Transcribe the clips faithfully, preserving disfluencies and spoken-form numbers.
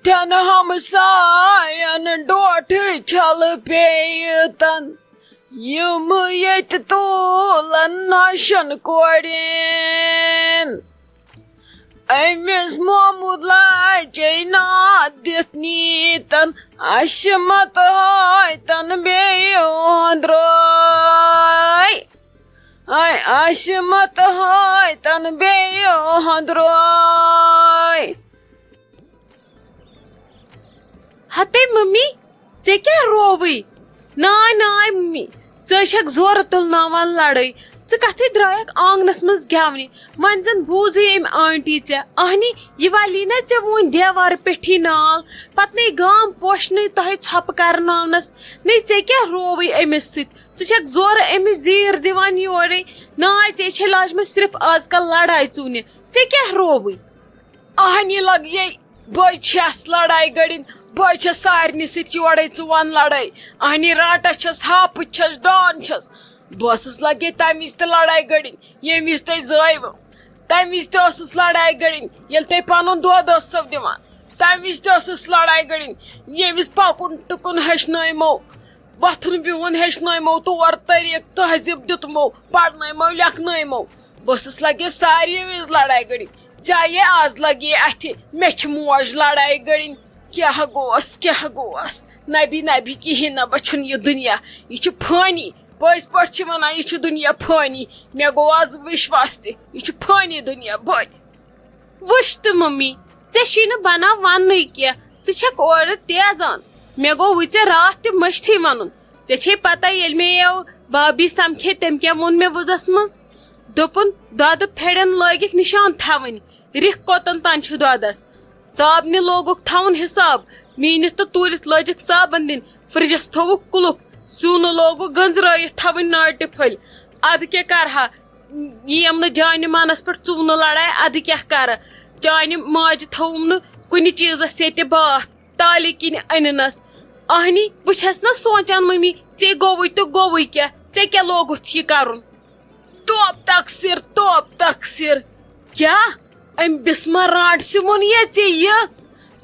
تھٮ۪ن ہمساین ڈوٹھٕ چھلہٕ پیٚیہِ تن، یِم ییٚتہِ تُلن نۄشن کورٮ۪ن۔ أمِس محمود لاچے ناد دِتھ نیٖتن، اَسہِ مت ہٲوتن بیٚیہِ ہُنٛد روے۔ اے، اَسہِ مت ہٲوتن بیٚیہِ ہُنٛد روے۔ ہتے ممی، ژےٚ کیٛاہ رووٕے؟ ناے ناے ممی، ژٕ چھکھ زورٕ تُلناوان لڑٲے۔ ژٕ کتھے درٛایکھ آنگنس منٛز گٮ۪ونہِ؟ وۄنۍ زن بوٗزٕے أمۍ آنٹی ژےٚ۔ اہنی، یہِ ولی نہ ژےٚ وُنۍ دیوارٕ پٮ۪ٹھی نال، پتہٕ نے گام پوشنٕے تۄہہِ ژھۄپہٕ کرناونس۔ نے ژےٚ کیٛاہ رووٕے أمِس سۭتۍ؟ ژٕ چھکھ زورٕ أمِس زیٖر دِوان یورے۔ ناے، ژےٚ چھے لاجمٕژ صرف آز کل لڑاے ژوٗنہِ۔ ژےٚ کیٛاہ رووٕے؟ اہنی لگیے، بٔے چھَس لڑاے گٔڑِنۍ، بٔے چھَس سارنٕے سۭتۍ یورے ژٕ وَن لڑٲے۔ اہنی رانٹس چھَس، ہاپٕتۍ چھَس، ڈان چھَس۔ بہٕ ٲسٕس لگے تَمہِ وِزِ تہِ لڑاے گٔڑِنۍ، ییٚمہِ وِزِ تۄہہِ زٲیوٕ۔ تَمہِ وِزِ تہِ ٲسٕس لڑاے گٔڑِنۍ، ییٚلہِ تۄہہِ پَنُن دۄد ٲسٕو دِوان۔ تَمہِ وِزِ تہِ ٲسٕس لڑاے گٔڑِنۍ، ییٚمہِ وِزِ پَکُن ٹُکُن ہیٚچھنٲیمو، وۄتھُن بِہُن ہیٚچھنٲیمو، طور طریٖقہٕ تہذیٖب دیُتمو، پرنٲیمو، لیکھنٲیمو۔ بہٕ ٲسٕس لگے ساروی وِزِ لڑاے گٔڑِنۍ۔ چاہے آز لگے اَتھِ، مےٚ چھِ موج لڑاے گٔڑِنۍ۔ کیٛاہ گوس، کیٛاہ گوس؟ نبی، نبی، کِہیٖنۍ نہ، بہٕ چھُنہٕ یہِ دُنیا۔ یہِ چھُ فٲنی۔ پٔزۍ پٲٹھۍ چھِ وَنان، یہِ چھُ دُنیا فٲنی۔ مےٚ گوٚو آز وِشواس تہِ، یہِ چھُ فٲنی دُنیا، بٔلۍ۔ وٕچھ تہٕ ممی، ژےٚ چھُے نہٕ بنان وننُے کینٛہہ، ژٕ چھکھ اورٕ تیزان۔ مےٚ گوٚو وۄنۍ ژےٚ راتھ تہِ مٔشتھٕے ونُن۔ ژےٚ چھے پتہ ییٚلہِ مےٚ یَو بابی سمکھے، تٔمۍ کیٛاہ ووٚن مےٚ وُزس منٛز؟ دوٚپُن، دۄدٕ پھیڑٮ۪ن لٲگِکھ نشان تھاوٕنۍ، رِکھ کوتن تام چھُ دۄدس۔ صابنہِ لوگُکھ تھاوُن حساب، میٖنِتھ تہٕ توٗلِتھ لٲجِکھ صابن دِنۍ، فرجس تھووُکھ کُلُف، سیُن لوگُکھ گٔنزرٲیِتھ تھاوٕنۍ ناٹہِ پھٔلۍ۔ ادٕ کیٛاہ کرٕ ہا؟ یِم نہٕ جانہِ مانس پٮ۪ٹھ ژُونہٕ لڑاے، ادٕ کیٛاہ کرٕ؟ چانہِ ماجہِ تھووُم نہٕ کُنہِ چیٖزس ییٚتہِ باتھ، تالہِ کِنۍ أنِنس۔ اہنی، بہٕ چھس نہ سونچان ممی، ژےٚ گوٚوُے تہٕ گوٚوُے کیٛاہ؟ ژےٚ کیٛاہ لوگُتھ یہِ کرُن؟ توب تقصیر، توب تقصیر۔ کیٛاہ؟ أمۍ بسمہ رانٹسہِ ووٚن یا ژےٚ یہِ؟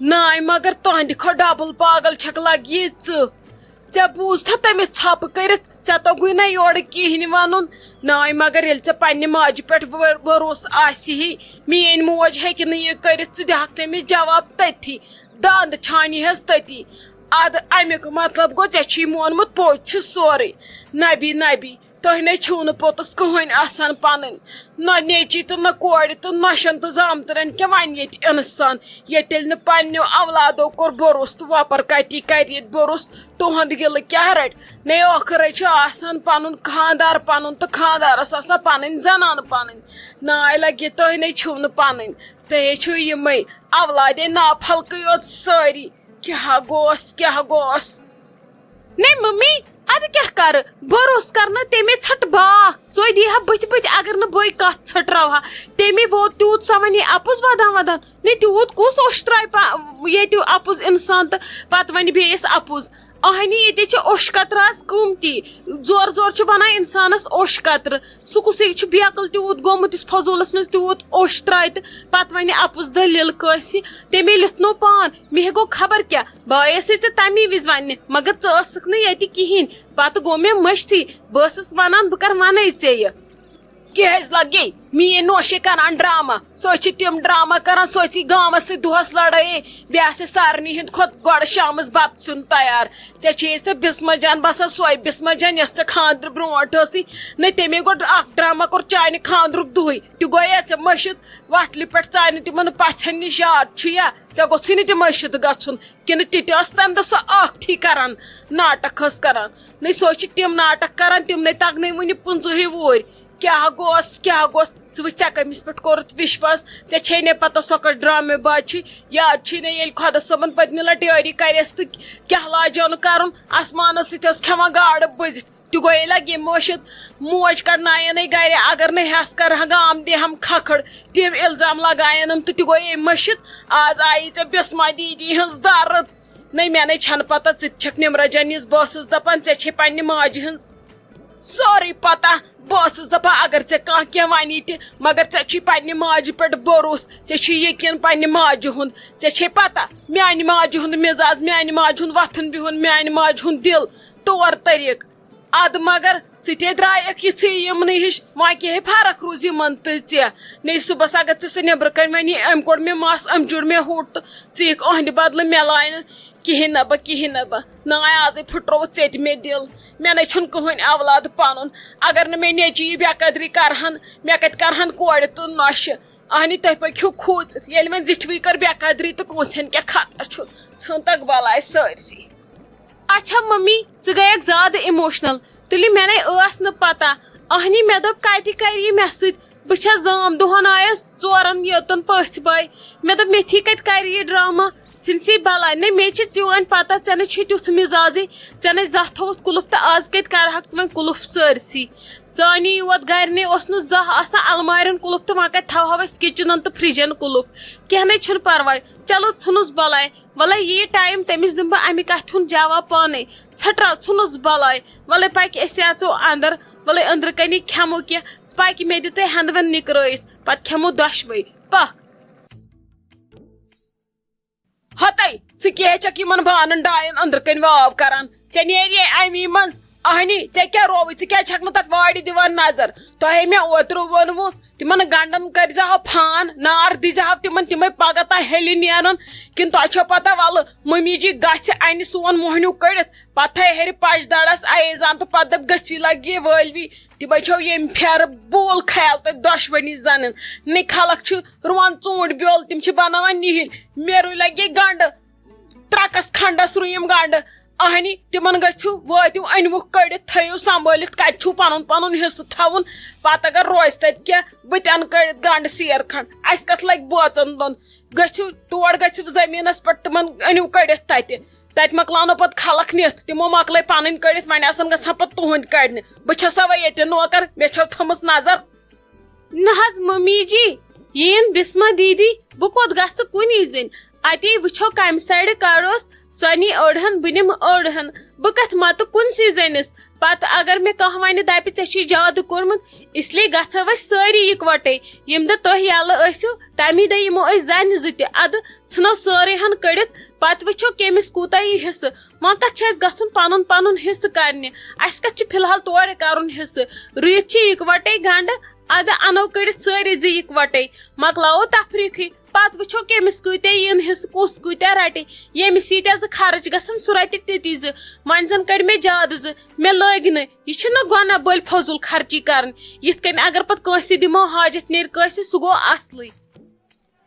ناے، مگر تہنٛدِ کھۄتہٕ ڈبل پاگل چھکھ لگیے ژٕ۔ ژےٚ بوٗزتھا تٔمِس ژھۄپہٕ کٔرِتھ؟ ژےٚ توٚگُے نہ یورٕ کِہِنۍ ونُن۔ ناے، مگر ییٚلہِ ژےٚ پننہِ ماجہِ پٮ۪ٹھ وٲ-، بھروسہٕ آسہِ ہے، میٲنۍ موج ہیٚکہِ نہٕ یہِ کٔرِتھ، ژٕ دِہکھ تٔمِس جواب تٔتھی، دند چھانی ہس تٔتی۔ ادٕ امیُک مطلب گوٚو، ژےٚ چھُے مونمُت پوٚز چھُ سورُے۔ نبی، نبی، تُہۍ نے چھِو نہٕ پوٚتُس کٕہٕنۍ آسان پنٕنۍ، نہ نیٚچی تہٕ نہ کورِ تہٕ نۄشن تہٕ زامتٕرٮ۪ن کیٛاہ ونہِ ییٚتہِ انسان، ییٚتہِ تیٚلہِ نہٕ پننیو اولادو کوٚر بھروسہٕ تہٕ وۄپر کتی کرِ ییٚتہِ بھروسہٕ، تُہُنٛد گِلہٕ کیٛاہ رٹہِ؟ نے ٲخرے چھُ آسان پنُن خانٛدار پنُن تہٕ خانٛدارس آسان پنٕنۍ زنان پنٕنۍ۔ ناے لگہِ، تُہۍ نے چھِو نہٕ پنٕنۍ، تُہۍ ہے چھِو یِمے اولادے ناپھلکٕے یوت سٲری۔ کیٛاہ گوس، کیٛاہ گوس؟ نے ممی، ادٕ کیٛاہ کرٕ؟ بھروسہٕ کرنہٕ تٔمے ژھٹھ باکھ، سۄے دی ہا بٕتھِ بٕتھِ، اگر نہٕ بٕے کتھ ژھٹراوٕ ہا۔ تٔمے ووت تیوٗت سۄ ونے اپُز ودان ودان۔ نے تیوٗت کُس اوٚش ترایہِ پا-، ییٚتہِ اپُز انسان تہٕ پتہٕ ونہِ بیٚیِس اپُز؟ اہنی، ییٚتہِ چھِ اوٚش قطرٕ آز قۭمتی۔ زورٕ زورٕ چھُ بنان انسانس اوٚش قطرٕ۔ سُہ کُسٕے چھُ بیقل تیوٗت گوٚمُت یُس فضوٗلس منٛز تیوٗت اوٚش ترایہِ تہٕ پتہٕ ونہِ اپُز دٔلیٖل کٲنٛسہِ؟ تٔمے لیوٚتھنو پان۔ مےٚ گوٚو خبر کیٛاہ، بہٕ آیسے ژےٚ تمی وِزِ وننہِ، مگر ژٕ ٲسٕکھ نہٕ ییٚتہِ کِہینۍ۔ پتہٕ گوٚو مےٚ مٔشتھٕے، بہٕ ٲسٕس ونان بہٕ کرٕ ونَے ژےٚ یہِ۔ کیٛاہ حظ لگے؟ میٲنۍ نوشہِ کران ڈرامہ، سۄ چھِ تِم ڈرامہ کران، سۄ چھِ گامس سۭتۍ دۄہس لڑٲیے، بیٚیہِ آسہِ سارنٕے ہٕنٛدِ کھۄتہٕ گۄڈٕ شامس بتہٕ سیُن تیار۔ ژےٚ چھے سۄ بسمہ جان باسان سۄے بسمہ جان یۄس ژےٚ خانٛدرٕ برونٹھ ٲسٕے؟ نہ، تٔمۍ گۄڈٕ اکھ ڈرامہ کوٚر چانہِ خانٛدرُک دۄہٕے، تہِ گویا ژےٚ مٔشِتھ وٹلہِ پٮ۪ٹھ ژانہِ تِمن پژھٮ۪ن نِش یاد چھُ یا؟ ژےٚ گوٚژھُے نہٕ تہِ مٔشِتھ گژھُن، کِنہٕ تہِ تہِ ٲس تمہِ دۄہ سۄ اکھ تھی کران، ناٹک ٲس کران؟ نہ، سۄ ٲس تِم ناٹک کران، تِم نے تگنَے وُنہِ پٕنٛژٕہٕے وُہٕرۍ۔ کیٛاہ گوس، کیٛاہ گوس؟ ژٕ وٕچھ، ژےٚ کٔمِس پٮ۪ٹھ کوٚرُتھ وشواس؟ ژےٚ چھے نے پتہ سۄ کۄس ڈرامہٕ باز چھِ؟ یاد چھُے نے ییٚلہِ خۄدا صٲبن پٔتمہِ لٹہِ یٲری کریس تہٕ کیٛاہ لاجیو نہٕ کرُن؟ آسمانس سۭتۍ ٲس کھٮ۪وان گاڈٕ بٔزِتھ۔ تہِ گوٚو ییٚلہِ لگے مٔشِتھ، موج کڑناین گرِ، اگر نہٕ ہٮ۪س کرہا گام دِہم کھکھٕڑ، تِم الزام لگاینم تہٕ تہِ گوٚو ییٚمہِ مٔشِتھ۔ آز آیی ژےٚ بسمہ دیدی ہٕنٛز درد۔ نَے، مےٚ نَے چھَنہٕ پتہ، ژٕ تہِ چھَکھ نِمرا جان یِژھ، بہٕ ٲسٕس دَپان ژےٚ چھے پننہِ ماجہِ ہٕنٛز سٲرٕے پتہ۔ بہٕ ٲسٕس دَپان، اگر ژےٚ کانٛہہ کینٛہہ وَنی تہِ، مگر ژےٚ چھُے پننہِ ماجہِ پٮ۪ٹھ بھروسہٕ، ژےٚ چھُے یقیٖن پننہِ ماجہِ ہُنٛد، ژےٚ چھے پتہ میانہِ ماجہِ ہُنٛد مِزاز، میانہِ ماجہِ ہُنٛد وۄتھُن بِہُن، میانہِ ماجہِ ہُنٛد دِل، طور طریٖقہٕ۔ اَدٕ مگر ژٕ تہِ درٛایَکھ یِژھٕے یِمنٕے ہِش، وۄنۍ کیٛاہ ہے فرق روٗز یِمن تہٕ ژےٚ؟ نے صُبحس اگر ژٕ سُہ نیٚبرٕ کنۍ وَنی، أمۍ کوٚڑ مےٚ مَس، أمۍ جُڑ مےٚ ہوٚٹ تہٕ ژٕ یِکھ أہنٛدِ بدلہٕ مےٚ لاینہٕ، کِہیٖنۍ نہ بہٕ، کِہیٖنۍ نہ بہٕ۔ نہ، آزے پھُٹرووُتھ ژےٚ تہِ مےٚ دِل۔ مےٚ نے چھُنہٕ کٕہٕنۍ اولاد پَنُن۔ اگر نہٕ مےٚ نیٚچی یہِ بے قدری کرہن، مےٚ کتہِ کرہن کورِ تہٕ نۄشہِ؟ اہنی، تُہۍ پٔکِو کھوٗژِتھ۔ ییٚلہِ وۄنۍ زِٹھوٕے کٔر بے قدری تہٕ کٲنٛسہِ ہن کیٛاہ خطا چھُ؟ ژھٕن تَکھ بلاے سٲرسٕے۔ اچھا ممی، ژٕ گٔیَکھ زیادٕ emotional۔ تُلہِ، مےٚ نے ٲس نہٕ پتہ۔ اہنی، مےٚ دوٚپ کتہِ کرِ یہِ مےٚ سۭتۍ؟ بہٕ چھَس زام دۄہن آیَس ژورن یوتن پٔژھۍ بٲے۔ مےٚ دوٚپ، مےٚ تھی کتہِ کرِ یہِ ڈرامہ؟ ژھٕنسی بلاے، نہ مےٚ چھِ چٲنۍ پتہ، ژےٚ نہ چھُے تیُتھ مِزازٕے، ژےٚ نہ زانٛہہ تھوٚوُتھ کُلُف تہٕ آز کتہِ کرہکھ ژٕ وۄنۍ کُلُف سٲرسٕے؟ سانی یوت گرِ نے اوس نہٕ زانٛہہ آسان المارٮ۪ن کُلُف تہٕ وۄنۍ کتہِ تھاوہو أسۍ کچنن تہٕ فرجن کُلُف؟ کینٛہہ نے چھُنہٕ پرواے، چلو ژھٕنُس بلاے، ولے یہِ ٹایم تٔمِس دِمہٕ بہٕ امہِ کتھِ ہُنٛد جواب پانے، ژھٹراو ژھٕنُس بلاے، ولے پکہِ أسۍ اژو اندر، ولے أندرٕ کنی کھٮ۪مو کینٛہہ، پکہِ مےٚ دِ تُہۍ ہٮ۪نٛدوٮ۪ن نِکرٲیِتھ، پتہٕ کھٮ۪مو دۄشوے، پکھ۔ ہتے، ژٕ کیٛازِ چھکھ یِمن بانن ڈاین أنٛدرٕ کنۍ واو کران؟ ژےٚ نیرِ امی منٛز۔ اہنی، ژےٚ کیٛاہ رووُے؟ ژٕ کیٛازِ چھکھ نہٕ تتھ وارِ دِوان نظر؟ تۄہے مےٚ اوترٕ ووٚنوُ، تِمن گنڈن کٔرۍزِہو فان، نار دیٖزِہو تِمن، تِمے پگاہ تام ہیٚلہِ نیرن۔ کِنہٕ تۄہہِ چھو پتہ، ولہٕ مٔمی جی گژھِ انہِ سون موہنیوٗ کٔڑِتھ، پتہٕ تھایہِ ہیٚرِ پچ دڑس ایزان تہٕ پتہٕ دپہِ، گٔژھی لگہِ یہِ وٲلوی۔ تِمے چھو ییٚمہِ پھیرٕ بول خیال تۄہہِ دۄشوٕنی زنن۔ نٕے خلق چھِ رُوان ژوٗنٛٹھۍ بیول، تِم چھِ بناوان نِہِلۍ۔ مےٚ رُوۍ لگے گنڈٕ، ترکس کھنڈس رُیِم گنڈٕ۔ اہنی، تِمن گٔژھِو، وٲتِو، أنۍوُکھ کٔڑِتھ، تھٲیِو سنبھٲلِتھ، کتہِ چھُو پنُن پنُن حصہٕ تھاوُن؟ پتہٕ اگر روزِ تتہِ کینٛہہ، بہٕ تہِ انہٕ کٔڑِتھ گنڈٕ سیر کھنڈ، اسہِ کتھ لگہِ بوژن دۄن؟ گٔژھِو تور، گٔژھِو زٔمیٖنس پٮ۪ٹھ، تِمن أنِو کٔڑِتھ تتہِ۔ تتہِ مۄکلاونو پتہٕ خلق نِتھ، تِمو مۄکلٲے پنٕنۍ کٔڑِتھ، وۄنۍ آسن گژھان پتہٕ تُہنٛدۍ کڑنہِ۔ بہٕ چھسا وۄنۍ ییٚتہِ نوکر، مےٚ چھو تھٲمٕژ نظر؟ نہ حظ مٔمی جی، یِن بسمہ دیدی، بہٕ کوٚت گژھٕ کُنی زٔنۍ؟ اتے وٕچھو کمہِ سایڈٕ کڑوس، سۄ نی أڑہن، بہٕ نِمہٕ أڑہن، بہٕ کتھ متہٕ کُنسٕے زٔنِس۔ پتہٕ اگر مےٚ کانٛہہ ونہِ، دپہِ، ژےٚ چھُے جادٕ کوٚرمُت، اس لیے گژھو أسۍ سٲری یکوٹے۔ ییٚمہِ دۄہ تُہۍ یلہٕ ٲسِو، تمی دۄہ یِمو أسۍ زنہِ زٕ تہِ۔ ادٕ ژھٕنو سٲرٕے ہن کٔڑِتھ، پتہٕ وٕچھو کٔمِس کوٗتاہ یی حصہٕ۔ وۄنۍ کتھ چھُ اسہِ گژھُن پنُن پنُن حصہٕ کرنہِ؟ اسہِ کتھ چھُ فی الحال تورٕ کرُن حصہٕ؟ رُیِتھ چھِ یکوٹے گنڈٕ، ادٕ انو کٔڑِتھ سٲری زٕ یکوٹے، مۄکلاوو تفریٖقٕے۔ پتہٕ وٕچھو کٔمِس کۭتیاہ یِن حصہٕ، کُس کۭتیاہ رٹہِ۔ ییٚمِس ییٖتیاہ زٕ خرٕچ گژھن، سُہ رٹہِ تِتی زٕ۔ وۄنۍ زن کٔڑۍ مےٚ زیادٕ زٕ، مےٚ لٲگۍ نہٕ۔ یہِ چھُنہ گۄناہ بٔلۍ فضوٗل خرچی کرٕنۍ۔ یِتھ کٔنۍ اگر پتہٕ کٲنٛسہِ دِمو، حاجت نیرِ کٲنٛسہِ، سُہ گوٚو اصلٕے۔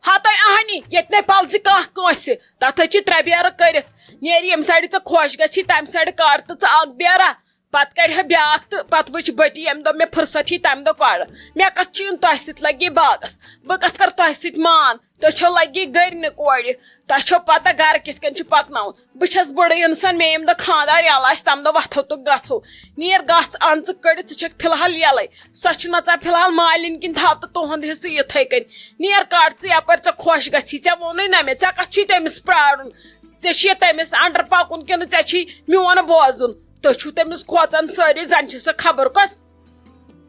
ہتَے اہنی، ییٚتہِ نے پلزِ کانٛہہ کٲنٛسہِ، تتھ ہے چھِ ترٛےٚ بیرٕ کٔرِتھ۔ نیرِ ییٚمہِ سایڈٕ ژےٚ خۄش گژھی، تمہِ سایڈٕ کر تہٕ ژٕ اکھ بیرا۔ پتہٕ کرِ ہا بیاکھ تہٕ پتہٕ وٕچھ بٔتی، ییٚمہِ دۄہ مےٚ فرصت یی، تمہِ دۄہ کڑٕ۔ مےٚ کتھ چھُ یُن تۄہہِ سۭتۍ، لگہِ باغس۔ بہٕ کتھ کرٕ تۄہہِ سۭتۍ مان؟ تُہۍ چھو لگی گرِ نہٕ کورِ۔ تۄہہِ چھو پتہ گرٕ کِتھ کٔنۍ چھُ پکناوُن۔ بہٕ چھس بٔڑٕے انسان، مےٚ ییٚمہِ دۄہ خانٛدار یلہٕ آسہِ، تمہِ دۄہ وۄتھو تہٕ گژھو۔ نیر گژھ، ان ژٕ کٔڑِتھ، ژٕ چھکھ فی الحال یلے۔ سۄ چھِ نژان فی الحال مالِنۍ کِنۍ، تھاو تہٕ تُہُنٛد حصہٕ یِتھے کٔنۍ۔ نیر کڑ ژٕ یپٲرۍ ژےٚ خۄش گژھی، ژےٚ ووٚنُے نہ مےٚ، ژےٚ کتھ چھُے تٔمِس پرارُن؟ ژےٚ چھُے تٔمِس under پکُن کِنہٕ ژےٚ چھُے میون بوزُن؟ تُہۍ چھِو تٔمِس کھوژان سٲری، زن چھِ سۄ خبر کۄس۔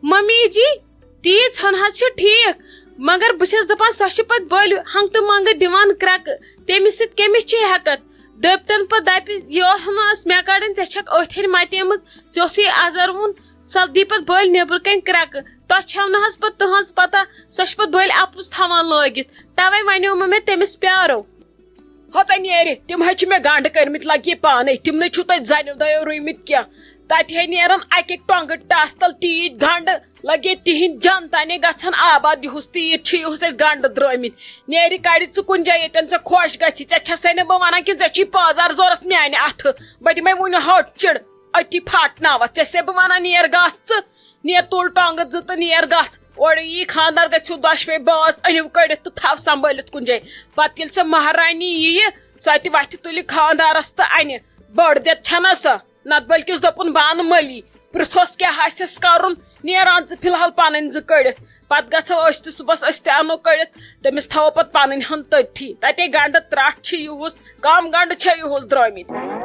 ممی جی، تیٖژ ہن حظ چھِ ٹھیٖک، مگر بہٕ چھَس دَپان، سۄ چھِ پَتہٕ بٔلۍ ہنٛگتہٕ منٛگہٕ دِوان کرٛٮ۪کہٕ، تٔمِس سۭتۍ کٔمِس چھِ ہٮ۪کَتھ؟ دٔپتَن پَتہٕ دَپہِ، یہِ اوس نہٕ ٲس مےٚ کَڑٕنۍ، ژےٚ چھَکھ أتھۍ ہَنہِ مَتیمٕژ، ژےٚ اوسُے اَزَر وُن، سۄ دی پَتہٕ بٔلۍ نیٚبرٕ کَنۍ کرٛٮ۪کہٕ۔ تۄہہِ چھَو نہٕ حظ پَتہٕ تٕہٕنٛز پَتہ، سۄ چھِ پَتہٕ بٔلۍ اَپُز تھاوان لٲگِتھ، تَوَے وَنیومَو مےٚ تٔمِس پیٛارو۔ ہوتن نیرِ، تِم حظ چھِ مےٚ گنڈٕ کٔرمٕتۍ، لگہِ پانے۔ تِمنٕے چھُو تۄہہِ زنیو دۄیو رُومٕتۍ کینٛہہ۔ تتہِ ہے نیرن اکہِ اکہِ ٹۄنٛگہٕ ٹس تل تیٖتۍ گنڈٕ، لگہِ تِہِنٛدۍ جن تنے گژھن آباد۔ یُہُس تیٖتۍ چھِ، یُہُس أسۍ گنڈٕ درٲمٕتۍ۔ نیرِ کڑِ ژٕ کُنہِ جایہِ، ییٚتٮ۪ن ژےٚ خۄش گژھی۔ ژےٚ چھسے نہٕ بہٕ ونان کہِ ژےٚ چھی پٲزار ضوٚرتھ میانہِ اتھٕ۔ بہٕ دِمے وُنہِ ہٹ چِڑ، أتی پھاٹناوتھ۔ ژےٚ چھسے بہٕ ونان، نیر گژھ ژٕ۔ نیر تُل ٹۄنٛگہٕ زٕ تہٕ نیر گژھ۔ اورٕ یی خانٛدار، گٔژھِو دۄشوے باس، أنِو کٔڑِتھ تہٕ تھاو سنبھٲلِتھ کُنہِ جایہِ۔ پتہٕ ییٚلہِ سۄ مہرانی یِیہِ، سۄ تہِ وتھِ تُلہِ خانٛدارس تہٕ انہِ بٔڑ دٮ۪د، چھنا سۄ؟ نتہٕ بلکِس دوٚپُن بانہٕ مٔلی، پرژھوس کیٛاہ آسٮ۪س کرُن۔ نیر ان ژٕ فی الحال پنٕنۍ زٕ کٔڑِتھ، پتہٕ گژھو أسۍ تہِ صُبحس، أسۍ تہِ انو کٔڑِتھ، تٔمِس تھاوو پتہٕ پنٕنۍ ہن تٔتھی۔ تتے گنڈٕ ترٹھ چھِ یُہُس، کم گنڈٕ چھِ یُہُس درٲمٕتۍ۔